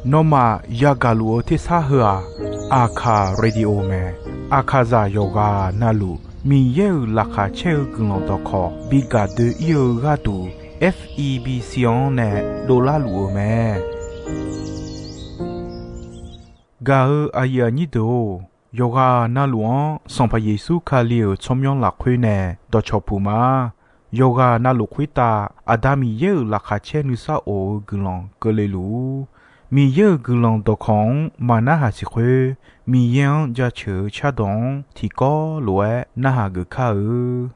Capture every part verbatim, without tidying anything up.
Nawmaf yagaq luf-eu tersar heu-aq, Aqkaq Radio mae. Aqkaqzaq yawqghaq navluf Miqyaer-euq laqkhaq caer-eu guiqlanq dawqkawq bi gaq doe-ir-eu gharduq, F E B C-anr nae dovlar luf-eu mae. Gaq-eu aqyuif aqnyir deuq-or, yawqghaq navluf-anr Sanqpaq Yeqsur Kali-euq tsawrmyanr lafkhoer nae dawqcawq puq ma. Yawqghaq navluf khoertav Aqda Miqyaer-euq laqkhaq caer nuisar of-eu guiqlanq keuvle luf-ur. Miqyaer-euq guiqlanq dawqkawq-anr maq narhaq siq khoer, Miqyaer-anr jaceuq-eu cardawq-anr tiqkawv lof-aer narhaq geuf kar-eu.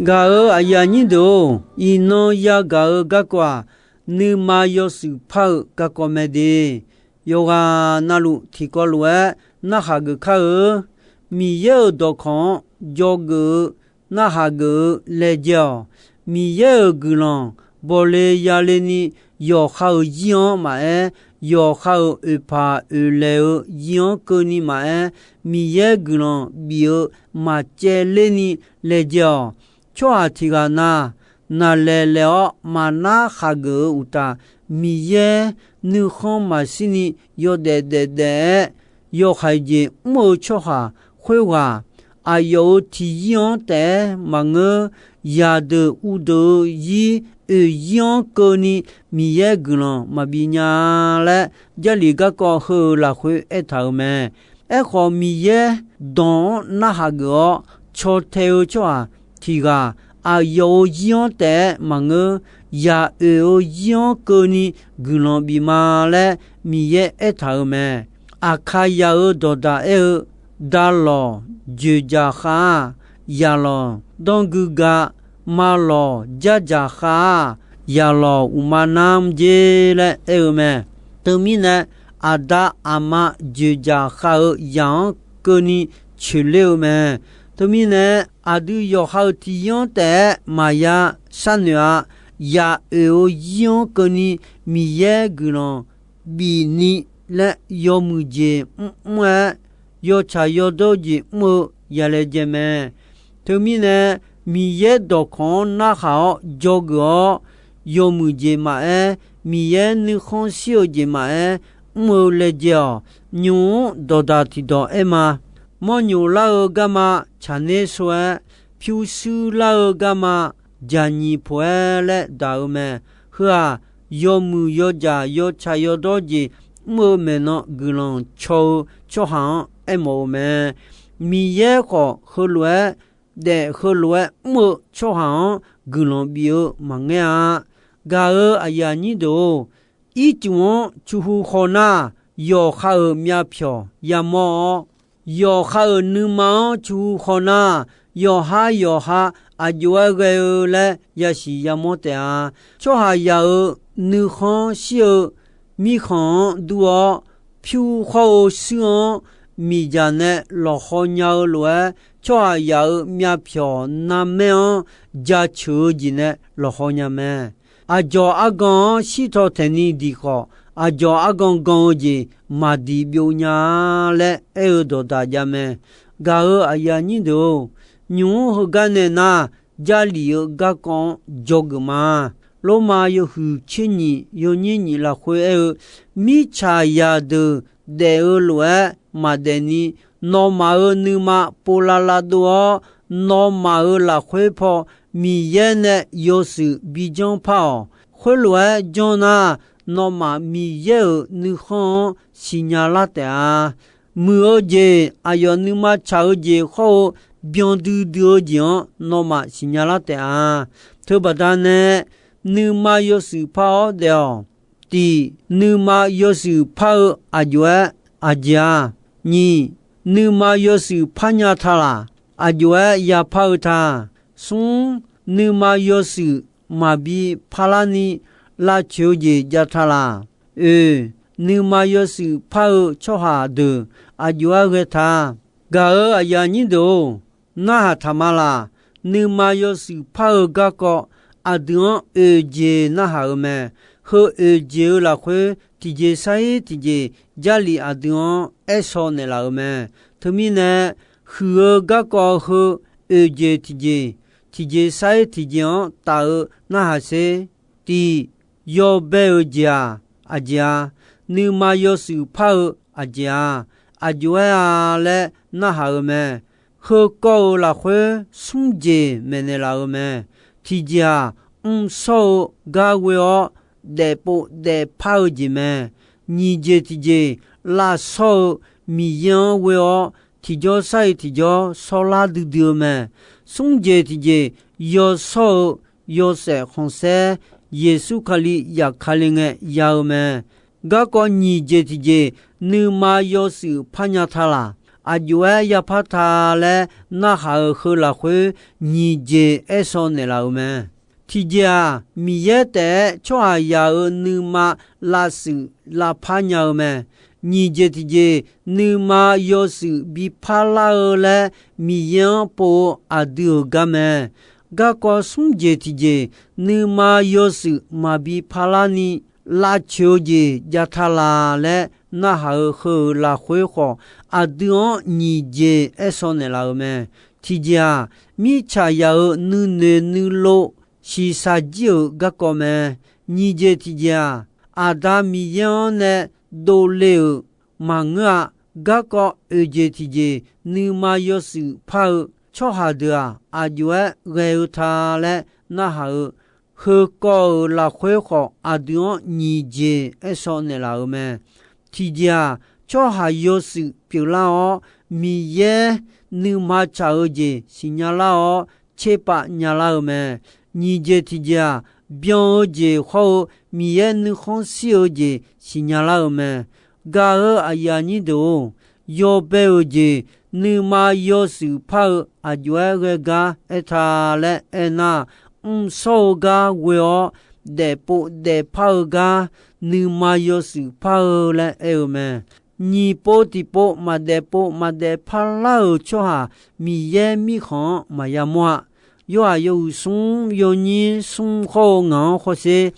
Gaq-euq aqyuif aqnyir deuq-or, iqnan yagaq-eu garkawv-aq, nuima yawshuif par-eu garkawv mae de. Yawqghaq navluf tiqkawv lof-aer narhaq geuf kar-eu. Miqyaer-euq dawqkawq-anr dzawgeuf-eu narhaq geuf-eu laejae-awq. Miqyaer-euq guiqlanq bawle yale ni yawqha-euq zir-anr maqaer, yawqha-euq oeqpaq oeqlaeq-eu zir-anr keuvni maqaer, Miqyaer guiqlanq bif-eu maqcaevler ni laejae-awq. Tsawrhaq tiq ghaq na, naqlaeq laeq-awr maqnar khaqgeuf-eu uqtaf, Miqyaer nuikhanr maqshir ni yawdaef daef daef-aer, yawhaiq jeq mr-eu tsawrhaq Khoerghaq aqyawf-euq tiqyir-anr taef-aer maqngeur. Zaqdeuq uvdeuq-eu zir oeq zir-anr keuvni Miqyaer guiqlanq maqbi nya laer, Jarlif garkawv heu-euq lafkhoer aertaq-euq mae. Aerkhawf, Miqyaer dawq-anr narhaq geuf-awr caw tae-eu tsawrhaq tiq ghaq aqyawf-euq zir-anr taef-aer maqngeur. Zaq oeq-eu zir-anr keuvni guiqlanq bif ma laer Miqyaer aertaq-euq mae. Aqkaqzaq-euq dawqdaq aer-eu, Dalawq joeqdzaq khav-aq, zaqlawq danrgui ga. Malawq jardzaq khav-aq, zaqlawq uqma nar mr jer laer aer-eu mae. Teumirnae, aqda aqma joeqdzaq khav-eu zaq-anr keuvni coeqler-eu mae. Teumirnae, aqdui yawqha-euq tiqyir-anr taef-aer maqya sharnoeq-a. Zaq oeq-eu zir-anr keuvni Miqyaer guiqlanq bifni laer yawmuiq jeq mrmr-aer, yawtsaq yawdawr jeq mr-eu yalaejae mae. Teumirnae, Miqyaer dawqkawq-anr narhaq-awr dzawgeuf-awr, yawmuiq jeq maqaer, Miqyaer nuikhanr shir-eu jeq maqaer, mr-eu laejae-awq. Nymq-mr dawqdaq tiqdawq aer ma. Mawrnyoq lar-eu garma tsaqner sho-aer, pyurshuir lar-eu garma jaqnyiq poq-aer laer daq-eu mae. Heu-aq, yawmuiq yawdzaq yawtsaq yawdawr jeq mr-eu maeqnan guiqlanq caw-eu tsawrhaq-anr aermawf-eu mae. Miqyaer khawf heulof-aer daef, heulof-aer mr-eu tsawrhaq-anr guiqlanq bif-eu maqngeur-a. Gaq-euq aqyuif aqnyir deuq-or, ircuf-anr cuqhu khaw nar, yawqha-euq myavpyawq yamawr-awr, yawqha-euq nuima-anr cuqhu khaw nar, yawqhar yawqha aq jov-aer ghae-eu laer yasiq yamawr taef-a. Tsawrhaqzaq-euq nuikhanr shir-eu mirkhanq-anr dur-awr, pyur khawr-eu shuir-anr miqdzaq nae lawqhaw nya-eu lof-aer, tsawrhaqzaq-euq myavpyawq narmaer-anr jaceuq-eu jeq nae lawqhaw nya mae. Aqdzawq argan-anr shirtaw taeqni diq khawf, aqdzawq argan gan-eu jeq maqdiq byov nya-a laer aer-eu dawqdaq jav mae. Gaq-euq aqyuif aqnyir deuq-or, nymq-mr heugar nae nar, Jarlif-eu garkawv-anr dzawgeuf ma. Lormav yawhuiq tser nyiq yawnyir nyiq lafkhoer aer-eu, mirtsaq zaqdeuq daef-eu lof-aer maqdaef ni, nawmaf-euq nuima pov lavlav dov-awr, nawmaf-euq lafkhoer paw Miqyaer nae yawshuif bijanr par-awq. Khoerlof-aer janr nar, nawmaf Miqyaer-euq nuikhanr-anr siqnya lar taef-a. Muiq-eu jeq, aqyawf nuima tsaq-eu jeq khawr-eu byan duidui-eu jeq-anr nawmaf siqnya lar taef-a. Teubaqda nae, nuima yawshuif par-awr daef-awq. Tiq, nuima yawshuif par-eu aq jov-aer aqjeq-a. Nyiq, nuima yawshuif parnya ta laq, aq jov-aer yapar-eu ta. Smr, nuima yawshuif maqbi parlar ni lavcoeq-eu jeq jav ta laq. Oeq, nuima yawshuif par-eu tsawrhaq deuq aq jov-aer ghae ta. Gaq-euq aqyuif aqnyir deuq-or, narhaq taq ma laq. Nuima yawshuif par-eu garkawv aqdui-anr oeq jeq narhaq-eu mae. Heu oeq jeq-eu lafkhoer tiqjeq sar-ir tiqjeq Jarlif aqdui-anr aer shaw naeqlaf-euq mae. Teumirnae, huiq-eu garkawv heu oeq jeq tiqjeq, tiqjeq sar-ir tiqjeq-anr taf-eu narhaq sher. Tiq, yawbae-euq jeq-aq aqjeq-a. Nuima yawshuif par-eu aqjeq-a. Aq jov-aer-a laer narhaq-eu mae. Heu kawv-euq lafkhoer smr jeq maeqnaeq laf-eu mae. Tiqjeq-aq, mrshawr-eu gar ghoe-awr daefpov daefpar-eu jeq mae. Nyiq jeq tiqjeq, lavshawr-eu Miqyaer-anr ghoe-awr tiqjawr sar-iq tiqjawr shawrlar duidui-eu mae. Smr jeq tiqjeq, yawshawr-eu yawshaef khanqsaer Yeqsur Kali zafkale ngae ya-eu mae. Garkawv nyiq jeq tiqjeq, nuima yawshuif parnya ta laq, aq jov-aer yapar ta laer narhaq-euq heu lafkhoer nyiq jeq aer shaw naeqlaf-euq mae. Tiqjeq-aq, Miqyaer taef-aer tsawrhaqzaq-euq nuima lavshuif lavpar nya-eu mae. Nyiq jeq tiqjeq, nuima yawshuif bi parlar-eu laer Miqyaer-anr pov-eu aqdui-euq gar mae. Garkawv smr jeq tiqjeq, nuima yawshuif maqbi parlar ni lavcoeq-eu jeq jav ta laq laer narhaq-euq heu-euq lafkhoer khawf, aqdui-anr nyiq jeq aer shaw naeqlaf-euq mae. Tiqjeq-aq, mirtsaqzaq-euq nuinoeq nuilov shiqshaq jir-euq garkawv mae. Nyiq jeq tiqjeq-aq, Aqda Miqyaer-anr nae dovle-euq maqngeur-a. garkawv oeq jeq tiqjeq nuima yawshuif par-eu tsawrhaq deuq-aq, aqjox-aer ghae-eu ta laer narhaq-eu, heukawv-euq lafkhoer khawf aqdui-anr nyiq jeq aersaw naeqlaf-euq mae. Tiqjeq-aq, tsawrhaq yawshuif pyeuflar-awr, Miqyaer nuima tsaq-eu jeq siqnya lar-awr, tserpav nyalar-eu mae. Nyiq jeq tiqjeq-aq, byan-eu jeq hawr-eu Miqyaer nuikhanr shir-eu jeq siqnya lar-eu mae. Gaq-eu aqyuif aqnyir deuq-or, yawbae-euq jeq nuima yawshuif par-eu aqjox-aer ghae gar aerta laer aernar, mrshawr-eu gar ghoe-awr, daefpov daefpar-eu gar nuima yawshuif par-eu laer aer-eu mae. Nyiq pov tiqpov maqdaef pov maqdaef parlar-euq tsawrhaq Miqyaer mirkhanq-anr maqya mawr-a. Yorhaq yawhuiq smr yawnyir smr hawr-eu ngaq-anr hawsher.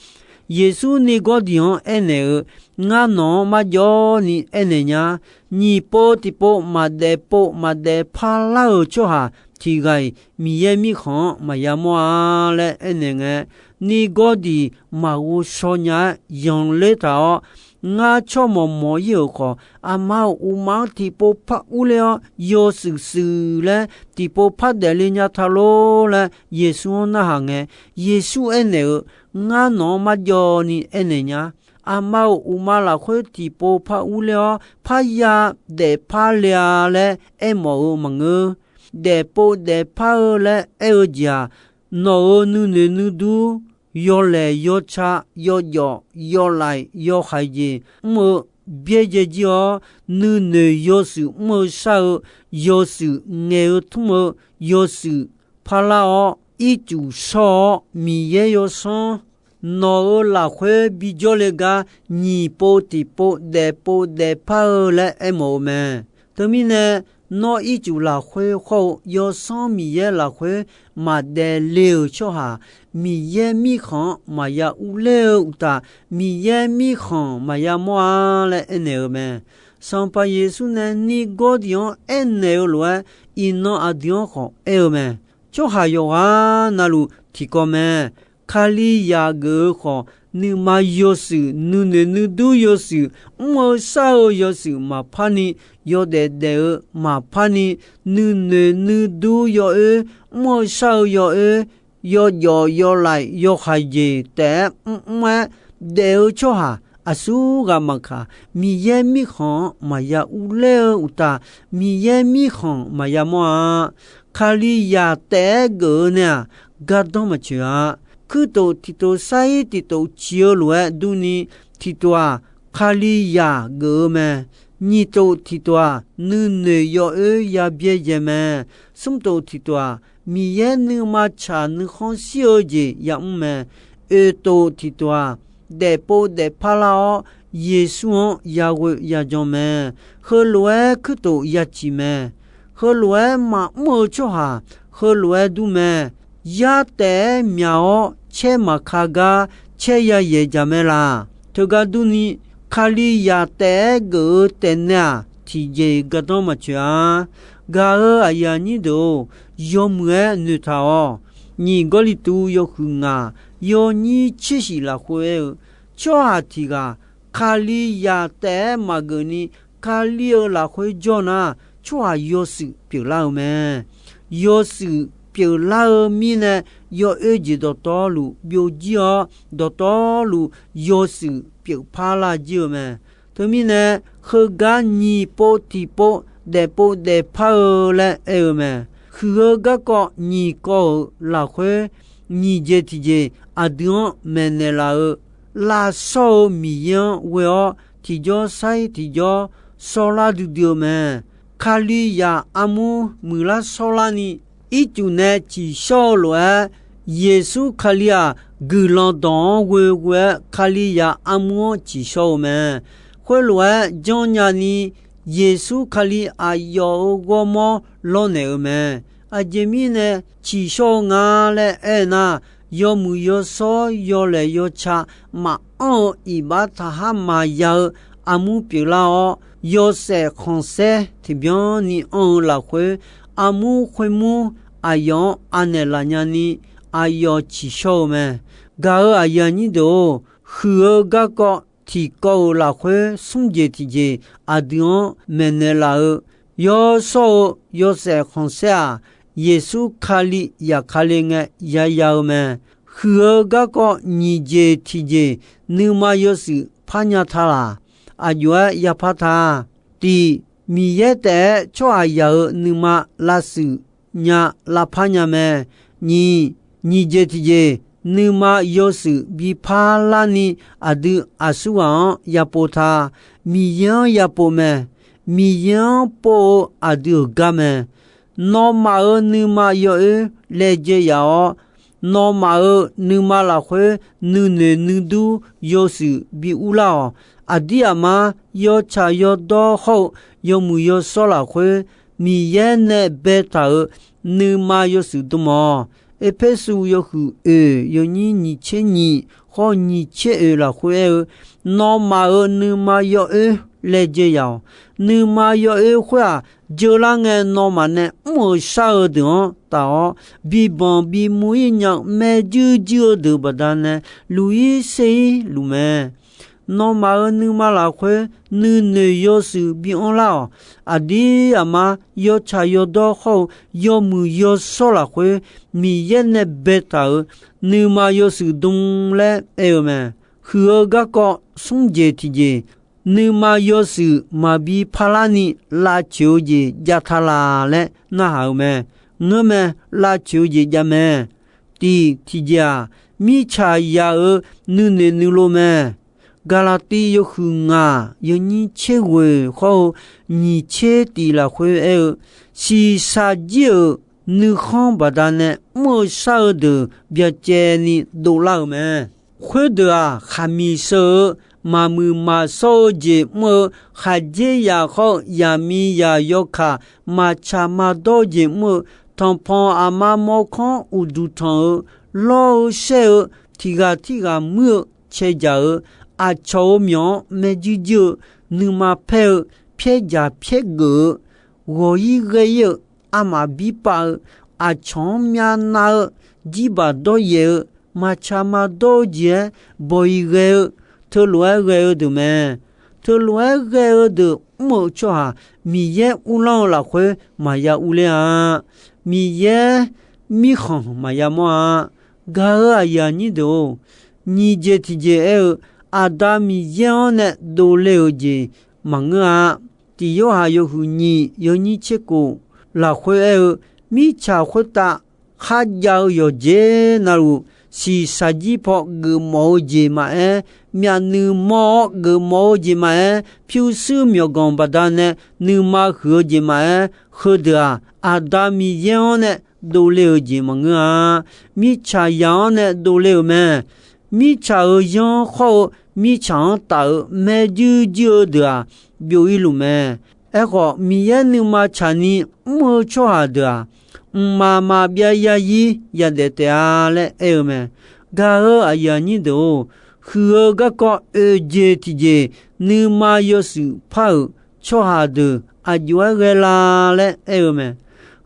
Yeqsur Niqgawrdiq-anr aernaeq-eu, Ngar nawq-anr marjawv ni aernaeq nya. Nyiq pov tiqpov maqdaef pov maqdaef parlar-euq tsawrhaq tiq ghaq-iq Miqyaer mirkhanq-anr maqya mawr-a laer aernaeq ngae, Niqgawrdiq maqghov shaw nya-aer yanqler taq-awr, Ngar tsawrmawq mawq-ir-euq khawf, aqma-euq uqma-anr tiqpov par urler-awr yawshuif shuif laer tiqpov par daefle nya ta lor laer Yeqsur-anr narhaq ngae, Yeqsur aernaeq-eu, Ngar nawq-anr marjawv ni aernaeq nya. Aqma-euq uqma lafkhoer tiqpov par urler-awr, parya daefpar le-a laer aermawf-eu maqngeur. Daefpov daefpar-eu laer aer-eu jeq-aq, nawq-euq nuinoeq nuidur, yawlaeq yawca, yawjawf yawlaeq yawhaiq jeq mr-eu byaerdzae jir-awr, nuinoeq yawshuif mr-eu shar-eu, yawshuif ngaeq-eu tmr-eu, yawshuif parlar-awr, ircuf shawr-awr, Miqyaer yawsanr nawq-euq lafkhoer bijawr le gar nyiq pov tiqpov daefpov daefpar-eu laer aermawf-eu mae. Teumirnae, nawr ircuf lafkhoer hawr-eu Yawsanr Miqyaer lafkhoer maqdaef le-euq tsawrhaq, Miqyaer mirkhanq-anr maqya urler-eu uqtaf, Miqyaer mirkhanq maqya mawr-a laer aernaeq-eu mae. Sanqpaq Yeqsur nae Niqgawrdiq-anr aernaeq-eu lof-aer, iqnan aqdui-anr khawf aer-eu mae. Tsawrhaq yawqghaq navluf tiqkawv mae. Kalizaq geuf-eu khawf, nuima yawshuif, nuinoeq nuidur yawshuif, mr-eu shar-eu yawshuif maqpar ni, yawdaef daef-eu maqpar ni, nuinoeq nuidur yawoer, mr-eu shar-eu yawoer, yawjawf yawlaeq yawhaiq jeq taef-aer mrmr-aer daef-eu tsawrhaq aqsur ghaq maqkaq, Miqyaer mirkhanq-anr maqya urler-eu uqtaf, Miqyaer mirkhanq maqya mawr-a. Kalizaq taef-aer geuf-eu nae-aq, gardanr maqtsoeq-a. Kuirtof tiqtof sair tiqtof ciq-eu lof-aer durni, tiqtof-aq, Kalizaq geuf-eu mae. Nyiqtof tiqtof-aq, nuinoeq yawoer ya byaerdzae mae. Smrtof tiqtof-aq, Miqyaer nuima tsaq nuikhanr shir-eu jeq yamr mae. Oeqtof tiqtof-aq, daefpov daefpar lar-awr, Yeqsur-anr yaghoe yajan mae. Heulof-aer kuirtof yaciq mae. Heulof-aer maqmr-eu tsawrhaq heulof-aer dur mae. Yar taef-aer myaq-awr caer maqka gar caer yayaeq jaq mae laq. Teugar durni, Kalizaq taef-aer geuf-eu taefnae-aq, tiqjeq-iq gardanr maqtsoeq-a. Gaq-eu aqyuif aqnyir deuq-or, yawmuiq-aer noeqtaq-awq. Nyiq Gawrliqtu yawhuiq ngaq yawnyir tser shif lafkhoer aer-eu, tsawrhaq tiq ghaq Kalizaq taef-aer maqgeuf ni, Kali-euq lafkhoer jawr nar, tsawrhaq yawshuif pyeuflar-eu mae. Yawshuif pyeuflar-eu mirnae, yawoer jeq dawqtawvluf byovjir-awr, dawqtawvluf yawshuif pyeufpar lar jir-eu mae. Teumirnae, heugar nyiq pov tiqpov daefpov daefpar-eu laer aer-eu mae. Huiq-eu garkawv nyiq kawv-euq lafkhoer, nyiq jeq tiqjeq aqdui-anr maeqnaeq laf-eu, lavshawr-eu Miqyaer-anr ghoe-awr tiqjawr sair tiqjawr shawrlar duidui-eu mae. Kalizaq armur muiqlar shawrlarni, ircuf nae ciqshawr-eu lof-aer, Yeqsur Kali-aq, guiqlanq dawq-anr ghoeghoe-aer Kalizaq armur-anr ciqshawr-eu mae. Khoerlof-aer janrnya ni, Yeqsur Kali aqyawf-euq ghawrmawr lawrnaeq-eu mae. Aqjeq mirnae ciqshawr-eu nga laer aer nar, yawmuiq yawshawr yawlaeq yawca maqanr-eu iqbax taqhar maqya-eu armur pyeuflar-awr, yawshaef khanqsaer tiqbyan ni anr-eu lafkhoer, armur khoermur aqyawf-anr anaeq laf nyani, aqyawf ciqshawr-eu mae. Gaq-eu aqyuif aqnyir deuq-or, huiq-eu garkawv tiqkawv-euq lafkhoer smr jeq tiqjeq aqdui-anr maeqnaeq laf-eu, yawshawr-eu yawshaef khanqsaer-aq, Yeqsur Kali zafkale ngae yaya-eu mae. Huiq-eu garkawv nyiq jeq tiqjeq nuima yawshuif parnya ta laq? Aqjox-aer yapar ta. Tiq, Miqyaer taef-aer tsawrhaqzaq-euq nuima lavshuif nya lavpar nya mae. Nyiq, nyiq jeq tiqjeq nuima yawshuif bi parlar ni aqdui aqsurghaq-anr yapov ta. Miqyaer-anr yapov mae. Miqyaer-anr pov-eu aqdui-euq gar mae. Nawmaf-euq nuima yawoer laejae yaf-awr, nawmaf-euq nuima lafkhoer nuinoeq nuidur yawshuif bi urlar-awq. Aqdir aqmar yawtsaq yawdawr hawr-eu yawmuiq yawshawr lafkhoer Miqyaer nae baetaq-euq nuima yawshuif dm-awq. Erpersu yawhuiq oeq yawnyir nyiq tser nyiq hawr nyiq tser oeq lafkhoer aer-eu, nawmaf-euq nuima yawoer laejae yaf-awq. Nuima yawoer khoer-aq, jeular ngae nawmaf nae mr-euq shar-eu deuq-anr taf-awr, bibanq bimuv-ir nya-eu maerjuir juir-eu deuq baqdanae luq-ir ser-ir luf mae. Nawmaf-euq nuima lafkhoer nuinoeq yawshuif bi anrlar-awq. Aqdir aqmar yawtsaq yawdawr hawr-eu yawmuiq yawshawr lafkhoer Miqyaer nae baetaq-euq nuima yawshuif dm laer aer-eu mae. Huiq-eu garkawv smr jeq tiqjeq nuima yawshuif maqbi parlar ni lavcoeq-eu jeq jav ta laq laer narhaq-eu mae. Ngeurmae, lavcoeq-eu jeq jav mae. Tiq tiqjeq-aq, mirtsaq yaq-euq nuinoeq nuilov mae. Gaqlaqtiv yawhuiq ngaq yawnyir tser ghoeq hawr-eu nyiq tser tif lafkhoer aer-eu, shiqshaq jir-euq nuikhanr baqdanae mr-eu shar-eu deuq byacaevni dovlar-euq mae. Khoerdeuq-aq, khaqmiq sheu-eu maqmuiq maqshawr-eu jeq mr-eu khaqdzerzaq hawr-eu zaqmiqzaq yawkaq maqtsaq maqdawr-eu jeq mr-eu tanqpanq aqma mawrkawr uqduq tanq-eu lawr-eu shaer-eu tiq ghaq tirghaq muir-eu cae jaq-eu aqcawq-euq myawq-anr maerjuir juir-eu nuima paer-eu pyaerjaq pyaergeuf-eu ghawq-ir ghae-ir-eu armaf bir pav-eu aqcawq-anr myavnav-eu jirbaq dawryaef-eu maqtsaq maqdawr-eu jeq-aer bawq-iq ghae-eu teulof-aer ghae-eu deuq mae. Teulof-aer ghae-eu deuq mr-eu tsawrhaq Miqyaer uvlanr-eu lafkhoer maqya urler-a. Miqyaer mirkhanq maqya mawr-a. Gaq-euq aqyuif aqnyir deuq-or, nyiq jeq tiqjeq aer-eu, Aqda Miqyaer-anr nae dovle-euq jeq maqngeur-a. Tiq Yorhaq yawhuiq nyiq yawnyir tserkof lafkhoer aer-eu, mirtsaq khoertav kharjav-eu yawqjeq navluf, shiqshaq jir paw geufmawf-eu jeq maqaer, myavnuiv mawr-awr geufmawf-eu jeq maqaer, pyurshuir myawqganq baqdanae nuima huiq-eu jeq maqaer, heudeuq-aq, Aqda Miqyaer-anr nae dovle-euq jeq maqngeur-a. Mirtsaq yaq-anr nae dovle-euq mae. Mirtsaq-euq yanr khawr-eu mirtsaq-anr taf-euq maerjuir juir-eu deuq-aq, byov-ir luf mae. Aerkhawf, Miqyaer nuima tsaqni mr-eu tsawrhaq deuq-aq, mqmaq maqbyav yazir yadaef taef-a laer aer-eu mae. Gaq-euq aqyuif aqnyir deuq-or, huiq-eu garkawv oeq jeq tiqjeq nuima yawshuif par-euq tsawrhaq deuq aqjox-aer ghae la laer aer-eu mae.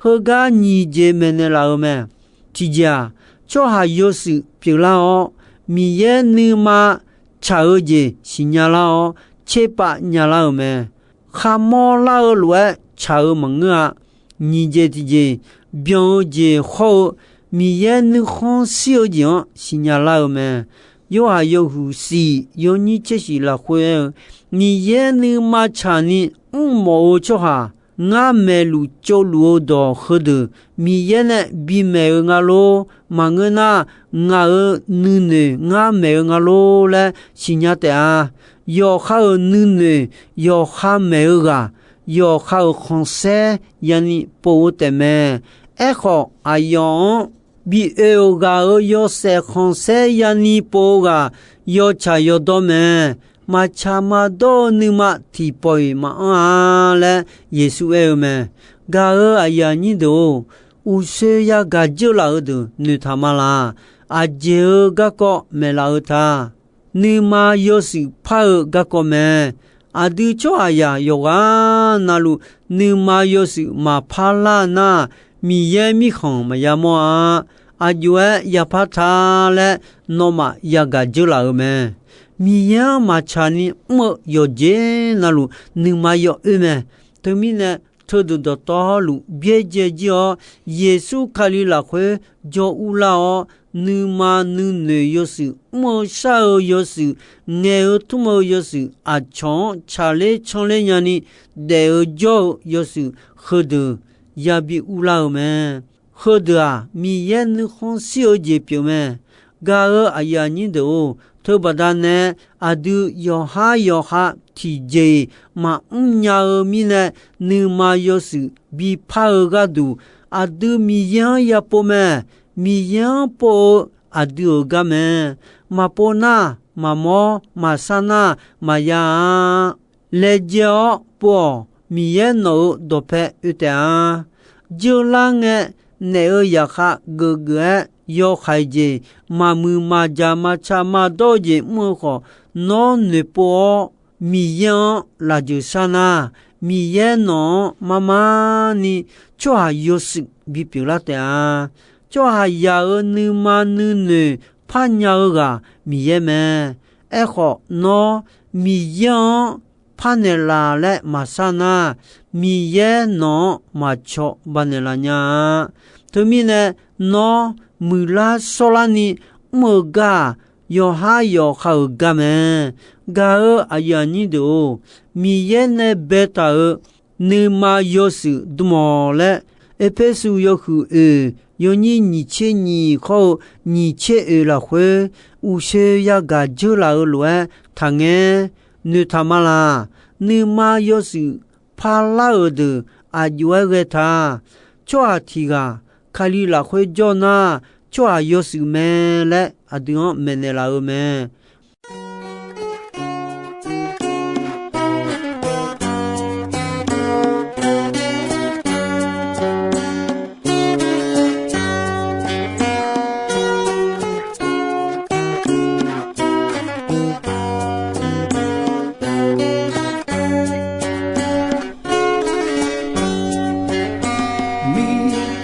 Heugar nyiq jeq maeqnaeq laf-euq mae. Tiqjeq-aq, tsawrhaq yawshuif pyeuflar-awr, Miqyaer nuima tsaq-eu jeq siqnya lar-awr, tserpav nya lar-euq mae. Kharmawr lar-eu lof-aer tsaq-eu maqngeur-a. Nyiq jeq tiqjeq, byan-eu jeq hawr-eu Miqyaer nuikhanr shir-eu jeq-anr siqnya lar-euq mae. Yorhaq yawhuiq shif yawnyir tser shif lafkhoer aer-eu, Miqyaer nuima tsaqni mrmawf-eu tsawrhaq, ngar maeqluf tsovluf-eu dawq heudeuq Miqyaer nae bimaeq-eu nga lor. Maqngeur nar, ngaq-euq nuinoeq ngar maeq-eu nga lor laer siqnya taef-a. Yawqha-euq nuinoeq, yawqha maeq-eu ghaq, yawqha-euq khanqsaer yani pov-eu taefmae. Aerkhawf, aqyawf-anr bi oe-euq ghaq-euq yawshaef khanqsaer yani pov-eu ghaq yawtsaq yawdawr mae. Maqtsaq maqdawr-eu nuima tiqpawf-iq maqanr-a laer Yeqsur aer-eu mae. Gaq-euq aqyuif aqnyir deuq-or, uqshoe yagaq dzeur laf-eu deuq noeqtaq ma laq. Aqjeq-euq garkawv maeqlaf-eu ta. Nuima yawshuif par-eu garkawv mae. Aqdui tsawrhaqzaq yawqghaq navluf nuima yawshuif maqpar lar nar, Miqyaer mirkhanq maqya mawr-a. Aqjox-aer yapar ta laer nawmaf yagaq dzeur laf-euq mae. Miqyaer-anr maqtsaq ni mr-eu yawqjeq navluf nuima yawoer mae. Teumirnae, teudeuq dawqtawvluf byaerdzae jir-awr, Yeqsur Kali lafkhoer jawr urlar-awr, nuima nuinoeq yawshuif, mr-eu shar-eu yawshuif, ngaeq-eu tmr-eu yawshuif, aqcawq-anr tsaqler canler nyani daef-eu jawr-eu yawshuif, heudeuq yabi urlar-eu mae. Heudeuq-aq, Miqyaer nuikhanr shir-eu jeq pyeuf mae. Gaq-eu aqyuif aqnyir deuq-or, teubaqda nae aqdui yawqhar yawqha tiqjeq-iq maqmr nya-eu mirnae, nuima yawshuif bipar-eu gharduq, aqdui Miqyaer-anr yapov mae. Miqyaer-anr pov-eu aqdui-euq gar mae. Maqpov nar, maqmawr maqsar nar, maqya-a. Laejae-awr pov-awq. Miqyaer nawq-euq dawqpae oe taef-a. Jeurlar ngae, naef-euq zaqkhav geufgeuf-aer yawhaiq jeq, maqmuiq maqjaq maqtsaq maqdawr-eu jeq mr-eu khawf, nawr noeqpov-awr, Miqyaer-anr lafjeuq shar nar, Miqyaer nawq-anr marmar ni tsawrhaq yawshuif bipyeuf lar taef-a. Tsawrhaqzaq-euq nuima nuinoeq parnya-eu ghaq Miqyaer mae. Aerkhawf, nawr Miqyaer-anr parnaeq laf laer maqshar nar, Miqyaer nawq-anr maqcaw banaeq laf nya-a. Teumirnae, nawr muiqlar shawrlarni mr-eu gar-aq, yawqhar yawqha-euq gar mae. Gaq-eu aqyuif aqnyir deuq-or, Miqyaer nae baetaq-euq nuima yawshuif dm-awq laer, Erpersu yawhuiq oeq yawnyir nyiq tser nyiq khawr-eu nyiq tser oeq lafkhoer uqshoe yagaq dzeurlaf-eu lof-aer taqngaer noeqtaq ma laq. Nuima yawshuif parlar-euq deuq aqjox-aer ghae ta. Tsawrhaq tiq ghaq Kali lafkhoer jawr nar, tsawrhaq yawshuif mae laer aqdui-anr maeqnaeq laf-eu mae.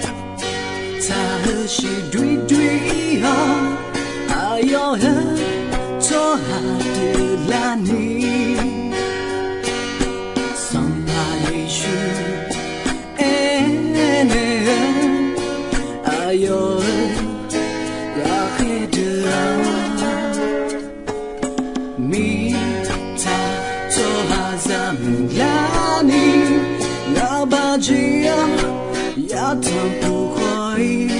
Mirtsaq heu shiq doer doer-awr, aqyawf heu tsawrhaq deuq larni, Sanqpaq Yeqsur aernaeq-eu, aqyawf-euq ghaqkhaer deuq-anr, mirtsaq tsawrhaqzaq muiqlarni, ngaqbaq jeq-anr yatanq puq khawf-ir,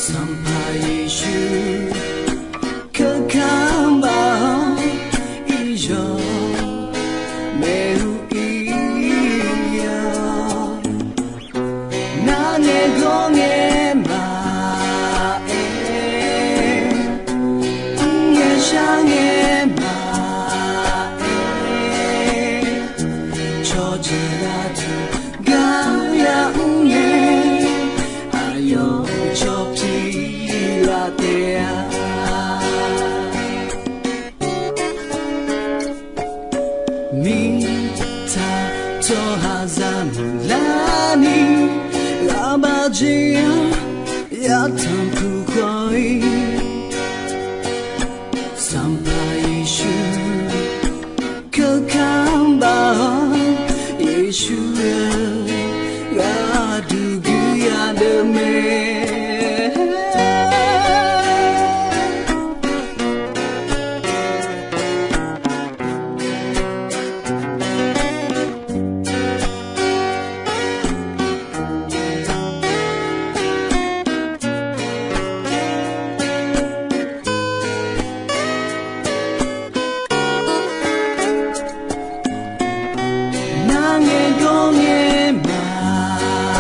Sanqpaq Yeqsur keuka baq-awr, iryawq maeq-eu ir-awr, narngae gawr ngae maqaer, mr ngae shar ngae maqaer, cawqjeuq laftuq gar ya mr ngae, aqyawf cawq pyeuf laf taef-a. Mirtsaq tsawrhaqzaq muiqlarni, ghaqbaq jeq-anr yatanq puq khawf-ir, Sanqpaq Yeqsur keuka baq-awr, Yeqsur-eu gharduq guiqya deuq mae. Narngae gawr ngae maqaer,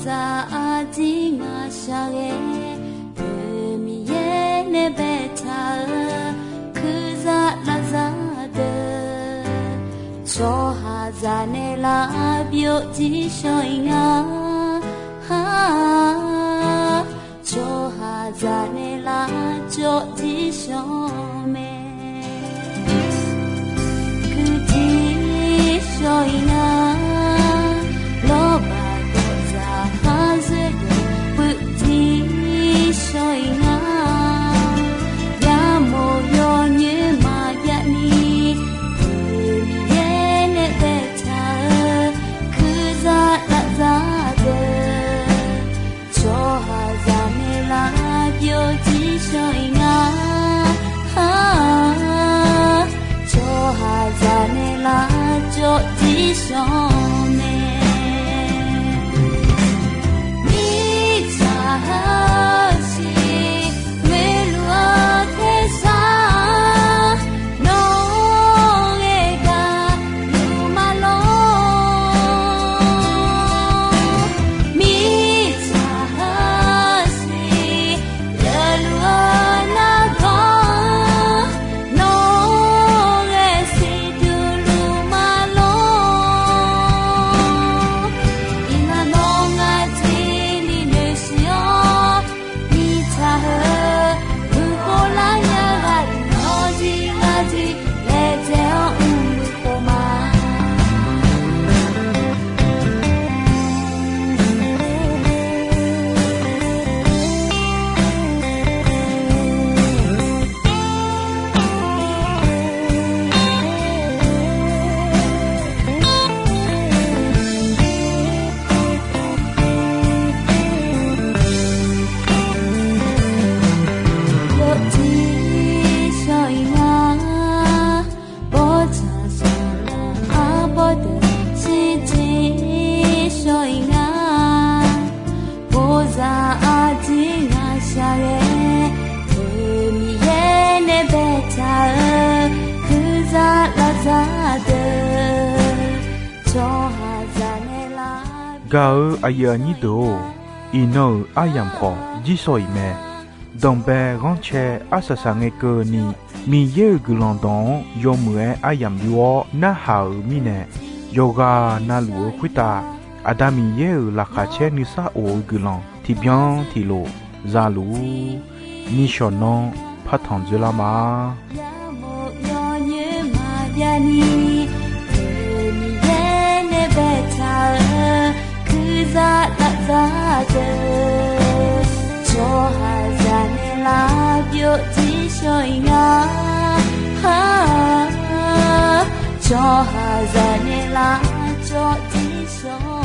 Zaq aqdir ngaq shaqghae, Miqyaer nae baetaq-euq kuirza lavzaq deuq, tsawrhaqzaq nae lavbyov jir shawr-iq nga. Tsawrhaqzaq nae lavcawv jir shawr mae. Kuir jir shawr-iq nga. Lawrbaq dawqzaq khar zoer deuq puiv jir shawr-iq nga. Yamawr yawnyoer maqjav ni, Miqyaer nae baetaq-euq kuirza lavzaq deuq, tsawrhaqzaq nae lavbyov jir shawr-iq nga. Tsawrhaqzaq nae lavcawv jir shawr mae. Mirtsaq heusiq ngoeqluf-eu tersar, nawr ghae gaq luf ma lor. Mirtsaq heusiq yaeqluf-eu nargawr, nawr ghae siqduq luf ma lor. Iqnan nawr ngar jeq ni noeqsiq-awr, mirtsaq heu huiq khov lar nya ghaq nawr jir ngar jeq laejae-awr mrkhof ma. Yawjir shawr-iq nga. Bawrdzaq saqlaq arbawr deuq shirjir shawr-iq nga. Bawrdzaq aqdir ngaq shaqghae, Miqyaer nae baetaq-euq kuirza lavzaq deuq, tsawrhaqzaq nae lavbyov. Gaq-eu aqyuif aqnyir deuq-or, iqnan-euq aryamq khawf jir shawr-iq mae. Danqbae ghanrcae arsaq saq ngae keuvni, Miqyaer-euq guiqlanq dawq-anr yawmuiq-aer aryamq yur-awr narhaq-euq mirnae, yawqghaq navluf-eu khoertav Aqda Miqyaer-euq laqkhaq caer nuisar of-eu guiqlanq tiqbyan tiqlof za luf-ur. Nishawq nanr partanq dzoerlar ma. Yamawr yawnyoer maqjav ni, Miqyaer nae baetaq-euq kuirza lavzaq deuq, tsawrhaqzaq nae lavbyov jir shawr-iq nga. Tsawrhaqzaq nae lavcawv jir shawr